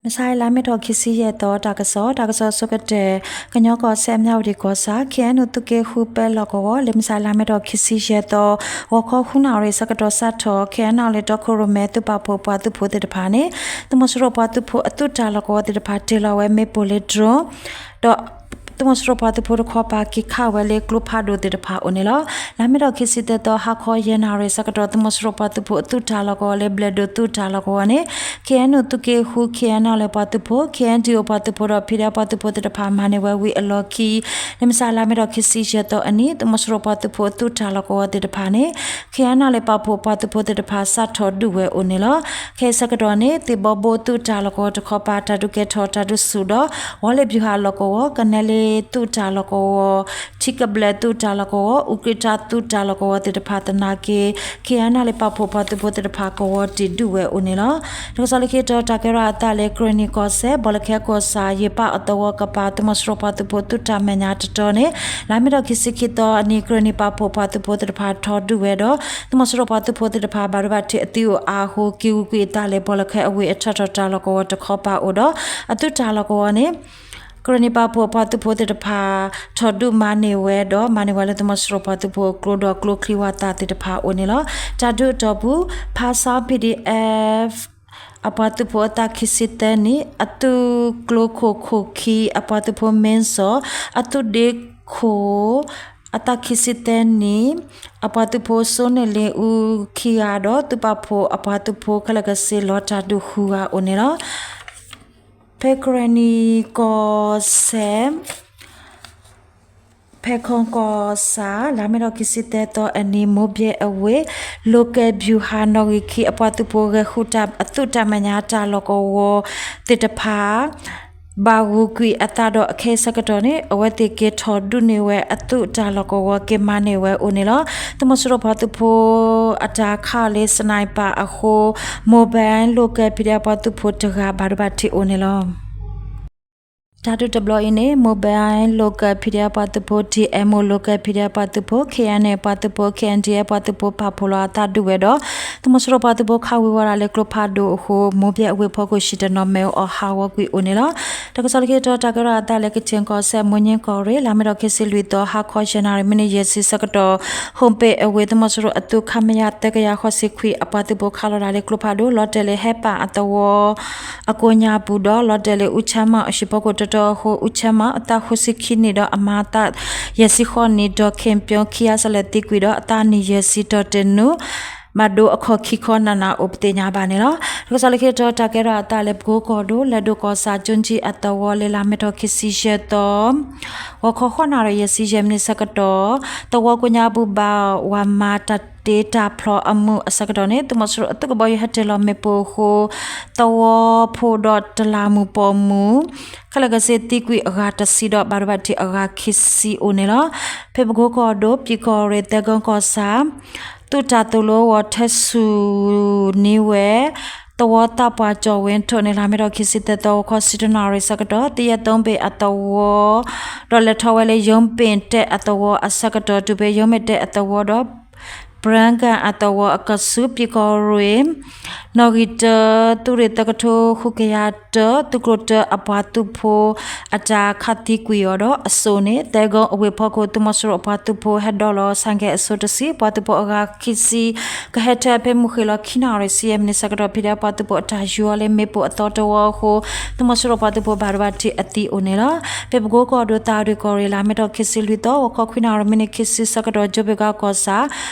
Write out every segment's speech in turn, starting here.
မုၢ်ဆါအံၤ လါမ့ၤထီၣ်ခံဆံယဲၢ်သီ တၢ်ကစီၣ်, တၢ်ကစီၣ်ဆိကတၢၢ်, ကညီကီၢ်စဲၣ် အမၠၣ်ဝတံၣ်ကီၢ်ဆၣ် ခ့ၣ်အဲၣ်ယူၣ် သုးက့ဃုပဲလီၢ်ကဝီၤ လၢမုၢ်ဆါအံၤ လါမ့ၤထီၣ်ခံဆံယဲၢ်သီ ဂီၤခီဃုနၣ်ရံၣ်အဆၢကတီၢ် စးထီၣ် ခ့ၣ်အဲၣ်ယူၣ် လၢတီခိၣ်ရိၣ်မဲ သုးပာ်ဖှိၣ်ပှၤသုးဖိသ့ၣ်တဖၣ်န့ၣ် သုးမီၤစိရိၤပှၤသုးဖိအသုးတၢ်လီၢ်ကဝီၤသ့ၣ်တဖၣ် တ့ၢ်လီၤဝဲမ့ၣ်ပိၢ်လၢ drone ဒီး သုးမီၤစိရိၤပှၤသုးဖိတခီပၤ က့ၤခးဝဲလၢကျိဖးဒိၣ်သ့ၣ်တဖၣ်အိၣ်န့ၣ်လီၤ. လါမ့ၤထီၣ်ခံဆံသၢသီ ဟါခီယဲၢ်နၣ်ရံၣ်အဆၢကတီၢ် သုးမီၤစိရိၤပှၤသုးဖိအသုးတၢ်လီၢ်ကဝီၤလၢ ဘျဲၣ်ဒိၣ်သုးတၢ်လီၢ်ကဝီၤန့ၣ် ခ့ၣ်အဲၣ်ယူၣ် သုးက့ဃု ခ့ၣ်အဲၣ်ယူၣ် လၢပှၤသုးဖိ ခ့ၣ်အဲၣ်ယူၣ် ပှၤသုးဖိဒီး ဖံးဒဲး ပှၤသုးဖိသ့ၣ်တဖၣ် မၤန့ၢ်ဝဲဝံၤအလီၢ်ခံ လၢမုၢ်ဆါလါမ့ၤထီၣ်ခံဆံယဲၢ်သီအနံၤ သုးမီၤစိရိၤပှၤသုးဖိအသုးတၢ်လီၢ်ကဝီၤသ့ၣ်တဖၣ်န့ၣ် ခ့ၣ်အဲၣ်ယူၣ် လၢပာ်ဖှိၣ်ပှၤသုးဖိသ့ၣ်တဖၣ် စးထီၣ်ဒုးဝဲအိၣ်န့ၣ်လီၤ. ခဲအံၤဆၢကတီၢ်န့ၣ် သ့ၣ်ဘီဘိသုးတၢ်လီၢ်ကဝီၤတခီပၤ တၢ်ဒုးကဲထီၣ်တၢ်ဒုးဆူၣ်ဒီး ဝီၤလ့ၣ်ဘျူၤဟၣ်လီၢ်ကဝီၤ, ကနဲလ့သုးတၢ်လီၢ်ကဝီၤ, ထံကဘျဲၣ်သုးတၢ်လီၢ်ကဝီၤ, အူကြံတၢ်သုးတၢ်လီၢ်ကဝီၤသ့ၣ်တဖၣ်သနာ်က့ ခ့ၣ်အဲၣ်ယူၣ် လၢပာ်ဖှိၣ်ပှၤသုးဖိသ့ၣ်တဖၣ် ကဝီၤတံၢ်ဒုးဝဲအိၣ်န့ၣ်လီၤ. တၢ်ကစီၣ်လၢခံတီၤ တၢ်ကဲထီၣ်အသးလၢ ကရ့ၣ်နံၣ်ကီၢ်စဲၣ် ဘီလၢခဲကီၢ်ဆၣ် ယပၣ်အသဝီကပၤ သုးမီၤစိရိၤပှၤသုးဖိသုးတၢ်မဲာ်ညါတတီၤန့ၣ် လါမ့ၤထီၣ်ခံဆံခံသီအနံၤ ကရ့ၣ်နံၣ်ပာ်ဖှိၣ်ပှၤသုးဖိသ့ၣ်တဖၣ်ထီၣ်ဒုးဝဲဒီး သုးမီၤစိရိၤပှၤသုးဖိသ့ၣ်တဖၣ် ဘၣ်ဒိဘၣ်ထံးအသံအိၣ်အါအဃိ က့ၤဂုာ်ကွံာ်အသးလၢ ဘီလၢခဲအဝ့ၢ်အထၢထီၣ်တၢ်လီၢ်ကဝီၤတခီပၤအိၣ်ဒီး အသုးတၢ်လီၢ်ကဝီၤန့ၣ် ကရ့ၣ်နံၣ်ပာ်ဖှိၣ်ပှၤသုးဖိသ့ၣ်တဖၣ် ထီၣ်ဒုးမၤန့ၢ်ဝဲဒီး မၤန့ၢ်ဝဲလၢသုးမီၤစိရိၤပှၤသုးဖိအကျိဒီး ကျိချံဝၣ်သၣ်သ့ၣ်တဖၣ်အိၣ်န့ၣ်လီၤ. တၢ်ဒုးအတီၢ်ပူၤ ဖါဆါ ပီၣ်ဒံၣ်အဲၣ် အပှၤသုးဖိအသးခံဆံသၢနံၣ်, အသုးကျိခိၣ်ခိၣ်ခံ အပှၤသုးဖိမ့ၢ်စီၤ, အသုးဒ့ခိၣ် အသးခံဆံသၢနံၣ်, အပှၤသုးဖိစိန့ၢ်လ့အူခံဂၤဒီး သုးပာ်ဖှိၣ်အပှၤသုးဖိခဲလၢာ်ကဆ့ လီၤတၢ်ဒုးဃုဂၤအိၣ်န့ၣ်လီၤ. ဖဲကရ့ၣ်နံၣ်ကီၢ်စဲၣ် ဖဲခီကီၢ်ဆၣ် လါမ့ၤထီၣ်ခံဆံသၢသီအနံၤ မိၢ်ဘဲအဝ့ၢ် လီၤကဲဘျူၤဟၣ်နီၣ်ဂံၢ်ခံ အပှၤသုးဖိဂဲၤဃုာ်တၢ် အသုးတၢ်မဲာ်ညါတၢ်လီၢ်ကဝီၤသ့ၣ်တဖၣ် ဘၣ်ဂုာ်ကွံာ်အသးဒီး အခဲအံၤဆၢကတီၢ်န့ၣ် အဝဲသ့ၣ်က့ၤထီၣ်ဒုးန့ၢ်ဝဲအသုးတၢ်လီၢ်ကဝီၤ က့ၤမၤန့ၢ်ဝဲအိၣ်န့ၣ်လီၤ. သုးမီၤစိရိၤပှၤသုးဖိအတၢ်ခးလၢ sniper အဃိ မိၢ်ဘဲလီၤကဲ ဖံးဒဲး ပှၤသုးဖိတဂၤ ဘၣ်ဒိဘၣ်ထံးအိၣ်န့ၣ်လီၤ. တၢ်ဒုးတဘျီအံၤန့ၣ် မိၢ်ဘဲလီၤကဲ ဖံးဒဲး ပှၤသုးဖိ, ဒံၣ်အဲၣ်မိၢ်လီၤကဲ ဖံးဒဲး ပှၤသုးဖိ, ခ့ၣ်အဲၣ်ယူၣ် ပှၤသုးဖိ, ခ့ၣ်အဲၣ်ဒံၣ်အဲၣ် ပှၤသုးဖိ ပာ်ဖှိၣ်လီၤအသးဒုးဝဲဒီး သုးမီၤစိရိၤပှၤသုးဖိခးဝံၤဝဲဒၣ်လၢကျိဖးဒိၣ်အဃိ မိၢ်ဘဲအဝ့ၢ်ဖီခိၣ် ဆံတနီၤ မ့ၣ်အူအီၣ်ဟးဂီၤကွံာ်အိၣ်န့ၣ်လီၤ. တၢ်ကစီၣ်လၢခံတီၤ တၢ်ကဲထီၣ်အသးလၢ ကချင်ကီၢ်စဲၣ် မိုးညှင်း ကီၢ်ရ့ၣ် လါမ့ၤထီၣ်ခံဆံလွံၢ်သီ ဟါခီယဲၢ်နၣ်ရံၣ် မံးနံးယဲၢ်ဆံဆၢကတီၢ် ဟိၣ်ပ့ၣ်အဝ့ၢ် သုးမီၤစိရိၤအသုး ခမရ သၢကယၤဃိးဆံခွံ အပှၤသုးဖိခးလီၤတၢ်လၢကျိဖးဒိၣ် လီၤတဲာ်လၢဟဲပၣ်အသဝီ အကိးညါပူၤဒီး လီၤတဲာ်လၢအူဆၢမၣ်အဟံၣ်ဖီခိၣ်တတီၤအဃိ အူဆၢမၣ်အသးဃိးဆံခံနံၣ်ဒီး အမါအသးယဲၢ်ဆံဃိးနံၣ် ဒီး ခင်ပြုံး ခံဂၤစဲလဲၣ်သံကွံာ်ဒီး အသးနံၣ်ယဲၢ်ဆံတီၤတနူ ဘၣ်ဒိအခိၣ်ခံခီနးနးအိၣ်ပသ့ၣ်ညါဘၣ်န့ၣ်လီၤ. တၢ်ကစီၣ်လၢခံတီၤ တၢ်ကဲထီၣ်အသးလၢ ပကိကီၢ်ဒိၣ် လဲၤဒိၣ်ကီၢ်ဆၣ် ကၠိကၠံအသဝီလၢ လါမ့ၤထီၣ်ခံဆံယဲၢ်သီ ဂီၤခီဃိးနၣ်ရံၣ်ယဲၢ်ဆံယဲၢ်မံးနံးဆၢကတီၢ် သဝီကိးညါပူၤဘၣ်ဝၤမၤတၢ်တ့တၢ်ဖျီအမုာ်အဆၢကတီၢ်န့ၣ် သုးမီၤစိရိၤအသုးကဘီယူၤဟဲတ့ၢ်လီၤမ့ၣ်ပိၢ်အဃိ သဝီဖိဒီးတလးမူးပိာ်မုၣ် ခဲလၢာ်ကဆ့သံကွံာ်အဂၤတဆံဒီး ဘၣ်ဒိဘၣ်ထံးအဂၤခံဆံအိၣ်န့ၣ်လီၤ. ဖဲပကိကီၢ်ဒိၣ် ပၠံၣ်ကီၢ်ရ့ၣ် သၢကီကီၢ်ဆၣ် သုးတၢ်သိၣ်လိဂီၤထၢဆူၣ်န့ၢ်ဝဲ သဝီသးပှၢ်ကၠီၣ်ဝ့ထိးန့ၣ် လါမ့ၤထီၣ်ခံဆံသၢသီ ဂီၤခီဆံတၢနၣ်ရံၣ်ဆၢကတီၢ် သယဲၢ်သိဘ့ၣ်အသဝီ ဒီးလဲၤထီၣ်ဝဲလၢ ယိၤဘ့ၣ်တဲၣ်အသဝီအဆၢကတီၢ် တုၤဖဲယိၤဘ့ၣ်တဲၣ်အသဝီဒီး ပြၢကၣ်အသဝီအကဆူး ပၠံၣ်ကီၢ်ရ့ၣ် နီၣ်ဂံၢ်တၢ သုးရ့ၣ်သၢကထိဃုကယၤတၢ သုးကျိၤတၢအပှၤသုးဖိ အတၢ်ခးသံကွံာ်အီၤဒီး အစိၣ်န့ၣ် သၢကီအဝ့ၢ်ဖီခိၣ် သုးမီၤစိရိၤအပှၤသုးဖိဟဲဒီးလီၤ ဆၣ်ကဲၣ်အစိတဆံ ပှၤသုးဖိအဂၤခံဆံ ကဟဲထၢၣ်ဖဲမုၢ်ဃ့ၢ်လီၤခံနၣ်ရံၣ်ဆံယဲၢ်မံးနံးဆၢကတီၢ် ဖံးဒဲးပှၤသုးဖိအတၢ်ယူၤအီၤလၢမ့ၣ်ပိၢ်အသီတဝီအဃိ သုးမီၤစိရိၤပှၤသုးဖိဘၣ်ဒိဘၣ်ထံးအသံအိၣ်န့ၣ်လီၤ. ဖဲပကိကီၢ်ဒိၣ် သၣ်ဝတံၣ်ကီၢ်ရ့ၣ် လါမ့ၤထီၣ်ခံဆံလွံၢ်သီ ဂီၤခီခွံနၣ်ရံၣ်မံးနံးခံဆံဆၢကတီၢ် ကၠိဘ့ၣ်ကါကီၢ်ဆၣ်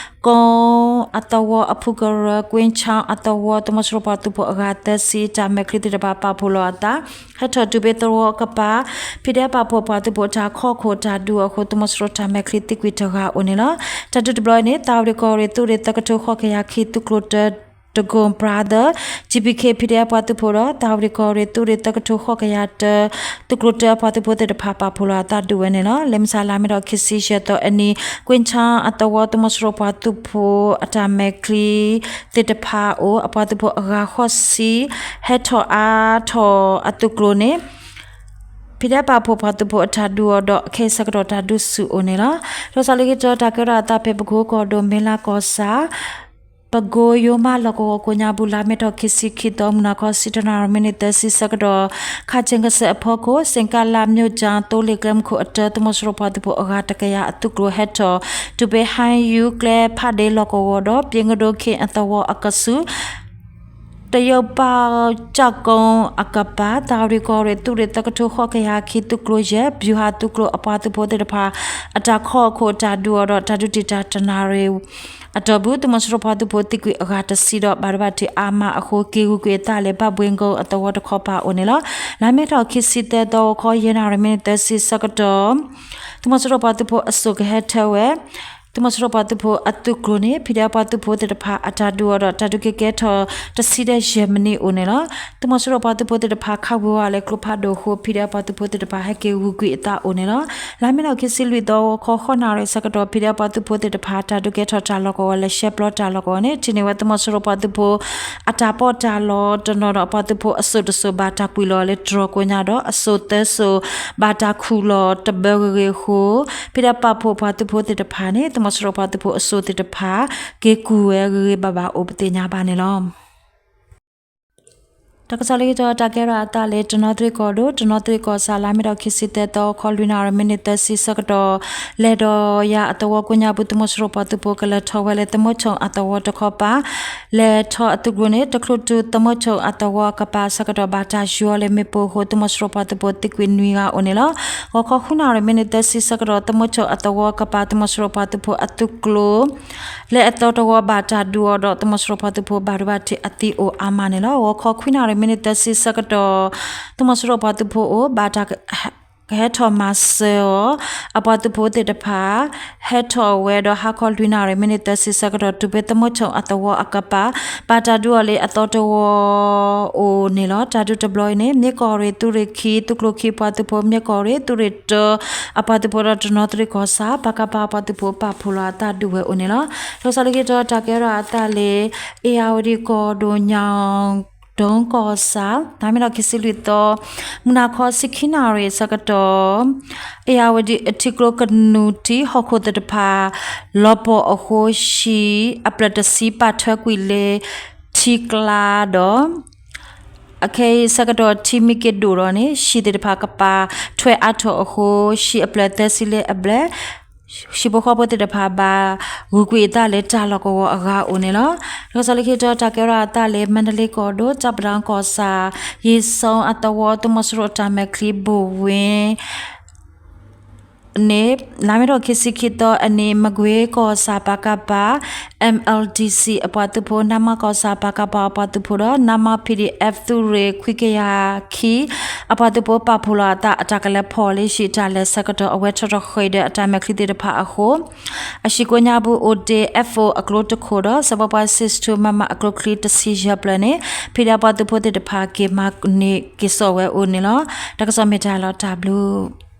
ကိးအသဝီအဖုကရၢ ကွ့ၣ်ဆၣ်အသဝီ သုးမီၤစိရိၤပှၤသုးဖိအဂၤသၢဆံ တၢ်မဲာ်ချံသ့ၣ်တဖၣ်ပာ်ဖှိၣ်လီၤအသး ဟဲထီၣ်တုၤဖဲသဝီကပၤ ဖံးဒဲးပာ်ဖှိၣ်ပှၤသုးဖိအတၢ်ခီၣ်ခိၣ်တၢ်ဒုးအဃိ သုးမီၤစိရိၤတၢ်မဲာ်ချံသံကွံာ်တဂၤအိၣ်န့ၣ်လီၤ. တၢ်ဒုးတဘျီအံၤန့ၣ် သၣ်ဝတံၣ်ကီၢ်ရ့ၣ် သုးရ့ၣ်သၢကထိဃိးကယၤခံ သုးကျိၤတၢ တကိၣ် Brother ကၠံၣ်ပံၣ်ခ့ ဖံးဒဲးပှၤသုးဖိဒီး သၣ်ဝတံၣ်ကီၢ်ရ့ၣ် သုးရ့ၣ်သၢကထိဃိးကယၤတၢ သုးကျိၤတၢအပှၤသုးဖိသ့ၣ်တဖၣ် ပာ်ဖှိၣ်လီၤအသးဒုးဝဲန့ၣ်လီၤ. လၢမုၢ်ဆါလါမ့ၤထီၣ်ခံဆံယဲၢ်သီအနံၤ ကွ့ၣ်ဆၣ်အသဝီ သုးမီၤစိရိၤပှၤသုးဖိအတၢ်မဲာ်ချံသ့ၣ်တဖၣ်အိၣ် အပှၤသုးဖိအဂၤဃိးဆံ ဟဲထီၣ်အါထီၣ်အသုးကျိၤန့ၣ် ဖံးဒဲးပာ်ဖှိၣ်ပှၤသုးဖိအတၢ်ဒုးအီၤဒီး အခဲအံၤဆၢကတီၢ်တၢ်ဒုးဆူၣ်အိၣ်န့ၣ်လီၤ. တၢ်ကစီၣ်လၢခံတီၤ တၢ်ကဲထီၣ်အသးဖဲပကိကီၢ်ဒိၣ် မ့ၢ်လါကီၢ်ဆၣ် ပကိယိမးလီၢ်ကဝီၤကိးညါပူၤ လါမ့ၤထီၣ်ခံဆံခံသီ မုၢ်နၤခီ ဆံတနၣ်ရံၣ် မံးနံးသၢဆံဆၢကတီၢ် ခးဆ့ၣ်ကစၢၢ်အဖီခိၣ် စ့ၣ်ကၣ်လၣ် မၠိၣ်ကၠၣ် သိလ့ၣ်ကျဲမုၢ်ခိၣ်အတၢ သုးမီၤစိရိၤပှၤသုးဖိအဂၤတကယၤအသုးကျိၤဟဲထီၣ် တုၤဖဲဟါယူၤကျဲဖးဒ့လီၢ်ကဝီၤဒီး ပၠ့ကဒိခ့ၣ်အသဝီအကဆူး တယုၢ်ပၢ်ကၠၢ်ကိအကပၤ သးရ့ၣ်ကီၢ်ရ့ၣ် သုးရ့ၣ်သၢကထိဃိးကယၤခံ သုးကျိၤယဲၢ် ဘျူၤဟးသုးကျိၤအပှၤသုးဖိသ့ၣ်တဖၣ် အတၢ်ခီအခိၣ်တၢ်ဒုးအီၤဒီး တၢ်ဒုးတံာ်တာ်တနၣ်ရံၣ် အတီၢ်ပူၤ သုးမီၤစိရိၤပှၤသုးဖိသံကွံာ်အဂၤတဆံဒီး ဘၣ်ဒိဘၣ်ထံးအါမးအဃိ က့ၤဂုၤကွံာ်အသးလၢ ဘၣ်ဘှ့ကီအသဝီတခီပၤအိၣ်န့ၣ်လီၤ. လါမ့ၤထီၣ်ခံဆံသၢသီ ဂီၤခီယဲၢ်နၣ်ရံၣ် မံးနံးသၢဆံဆၢကတီၢ် သုးမီၤစိရိၤပှၤသုးဖိအစိၣ်ကဟဲထၢဝဲ သုးမီၤစိရိၤပှၤသုးဖိအသုးကျိၤန့ၣ် ဖံးဒဲးပှၤသုးဖိသ့ၣ်တဖၣ်အတၢ်ဒုးအီၤဒီး တၢ်ဒုးက့ၤကဲထီၣ်တဆံဒီးယဲၢ်မံးနံးအိၣ်န့ၣ်လီၤ. သုးမီၤစိရိၤပှၤသုးဖိသ့ၣ်တဖၣ် ခးဝံၤဝဲလၢကျိဖးဒိၣ်အဃိ ဖံးဒဲးပှၤသုးဖိသ့ၣ်တဖၣ် ဟဲက့ၤဂုၤကွံာ်အသးအိၣ်န့ၣ်လီၤ. လါမ့ၤထီၣ်ခံဆံလွံၢ်သီ ဂီၤခီဃိးနၣ်ရံၣ်ဆၢကတီၢ် ဖံးဒဲးပှၤသုးဖိသ့ၣ်တဖၣ် တၢ်ဒုးကဲထီၣ်တၢ်လီၢ်ကဝီၤ လဲၤရှဲပျီတၢ်လီၢ်ကဝီၤန့ၣ် ထံၣ်န့ၢ်ဝဲသုးမီၤစိရိၤပှၤသုးဖိ အတၢ်ပီးတၢ်လီတနီၤဒီး အပှၤသုးဖိအစိၣ်တစိၣ် ဘၣ်တၢ်ကွံာ်လီၤလၢတြီၤကိးညါဒီး အစိၣ်သၢစိၣ် ဘၣ်တၢ်ခူၣ်လီၤတဘၢဂ့ၤဂ့ၤအဃိ ဖံးဒဲးပာ်ဖှိၣ်ပှၤသုးဖိသ့ၣ်တဖၣ်န့ၣ် သုးမီၤစိရိၤပှၤသုးဖိအစိၣ်သ့ၣ်တဖၣ် က့ၤကူၣ်ဝဲဂ့ၤဂ့ၤဘၣ်ဘၣ်အိၣ်ပသ့ၣ်ညါဘၣ်န့ၣ်လီၤ. တၢ်ကစီၣ်လၢခံတီၤ တၢ်ကဲထီၣ်အသးလၢ တနီသရံၣ်ကီၢ်ဒိၣ် တနီသရံၣ်ကီၢ်ဆၣ် လါမ့ၤထီၣ်ခံဆံသၢသီ ဂီၤခီလွံၢ်နၣ်ရံၣ် မံးနံးသၢဆံဆၢကတီၢ် လဲၤဒီးယၤအသဝီကိးညါပူၤ သုးမီၤစိရိၤပှၤသုးဖိ ကလဲၤထီၣ်ဝဲလၢ သမူထီၣ်အသဝီတခီပၤ လဲၤထီၣ်အသုးကျိၤန့ၣ် တချုးတုၤသမူထီၣ်အသဝီအကပၤဆၢကတီၢ် ဘၣ်တၢ်ယူၤအီၤလၢမ့ၣ်ပိၢ်အဃိ သုးမီၤစိရိၤပှၤသုးဖိသံကွံာ်နွံဂၤအိၣ်န့ၣ်လီၤ. ဂီၤခီဃုနၣ်ရံၣ် မံးနံးသၢဆံဆၢကတီၢ် သမူထီၣ်အသဝီအကပၤ သုးမီၤစိရိၤပှၤသုးဖိအသုးကျိၤ လၢအသီတဝီဘၣ်တၢ်ဒုးအီၤဒီး သုးမီၤစိရိၤပှၤသုးဖိဘၣ်ဒိဘၣ်ထံးအသံအိၣ်အါမးန့ၣ်လီၤ. ဂီၤခီခွံနၣ်ရံၣ် မံးနံးသၢဆံဆၢကတီၢ် သုးမီၤစိရိၤပှၤသုးဖိအိၣ် ဘၣ်တၢ်ကဟဲထီၣ်မၤစၢၤအီၤ အပှၤသုးဖိသ့ၣ်တဖၣ် ဟဲထီၣ်ဝဲဒီးဟါခီလွံၢ်နၣ်ရံၣ် မံးနံးသၢဆံဆၢကတီၢ် တုၤဖဲသမူထီၣ်အသဝီအကပၤ ဘၣ်တၢ်ဒုးအီၤလၢအသီတဝီအိၣ်န့ၣ်လီၤ. တၢ်ဒုးတဘျီအံၤန့ၣ် မ့ၢ်ကီၢ်ရ့ၣ်သုးရ့ၣ်ခံ သုးကျိၤခံပှၤသုးဖိ မ့ၢ်ကီၢ်ရ့ၣ်သုးရ့ၣ်တၢ အပှၤသုးဖိဒီးတနီသရံၣ်ကီၢ်ဆၣ် ပကဖ အပှၤသုးဖိပာ်ဖှိၣ်လီၤအသးဒုးဝဲအိၣ်န့ၣ်လီၤ. တၢ်ကစီၣ်လၢခံတီၤ တၢ်ကဲထီၣ်အသးလၢ အ့ၣ်ယၣ်ဝတံၣ်ကီၢ်ဒိၣ် ညောင်တုန်းကီၢ်ဆၣ် လါမ့ၤထီၣ်ခံဆံလွံၢ်သီ မုၢ်နၤခီဆံခံနၣ်ရံၣ်ဆၢကတီၢ် အ့ၣ်ယၣ်ဝတံၣ်အထံကျိကနူၤထံးဟီၣ်ခိၣ်သ့ၣ်တဖၣ် လီၤပှီၢ်အဃိ ဟံၣ်အဖျၢၣ်တဆံပာ်ထွဲကွံာ်လၢထံကျါဒီး အခဲအံၤဆၢကတီၢ်ထံမ့ၢ်က့ၤဒိၣ်ဒီးန့ၣ် ဟံၣ်သ့ၣ်တဖၣ်ကပာ်ထွဲအါထီၣ်အဃိ ဟံၣ်အဖျၢၣ်သၢဆံလၢအဘျဲၣ် ဟံၣ်ဖိဃီဖိသ့ၣ်တဖၣ်ဘၣ်ဂုၤကွံာ်အသးလၢတၢ်လီၢ်ကဝီၤအဂၤအိၣ်န့ၣ်လီၤ. တၢ်ကစီၣ်လၢခံတီၤ တၢ်ကဲထီၣ်အသးလၢ မါဒလ့ကီၢ်ဒိၣ် တၢ်ပဒၣ်ကီၢ်ဆၣ် ယ့ၣ်စီအသဝီ သုးမီၤစိရိၤအတၢ်မဲာ်ချံဘိၣ်ဝ့ၣ် န့ၣ် လါမ့ၤထီၣ်ခံဆံခံသီအနံၤ မကွ့ကီၢ်ဆၣ် ပကဖ MLDC အပှၤသုးဖိ နမ ကီၢ်ဆၣ် ပကဖ အပှၤသုးဖိဒီး နမ PDF သုးရ့ၣ်ခွံကယၤခံ အပှၤသုးဖိပာ်ဖှိၣ်လီၤအသး အတၢ်ကလဲၤဖီၣ်လၢဟံၣ်တၢ်လဲၤဆၢကတီၢ် အဝဲထီၣ်ထီၣ်ဃ့ၢ်ဒီးအတၢ်မဲာ်ချံသ့ၣ်တဖၣ်အဃိ အဟံၣ်ကိးညါပူၤအိၣ်တ့ၢ် FO အကျိတခိၣ်ဒီး စၢဖီပှၤ six two မမ အကျိချံတဆံယဲၢ်ဖျၢၣ်န့ၣ် PDF ပှၤသုးဖိသ့ၣ်တဖၣ်က့ၤမၤန့ၢ်က့ၤစိာ်ဝဲအိၣ်န့ၣ်လီၤ. တၢ်ကစီၣ်မ့ၢ်တၢ်လီၤတၢ်ဘျုး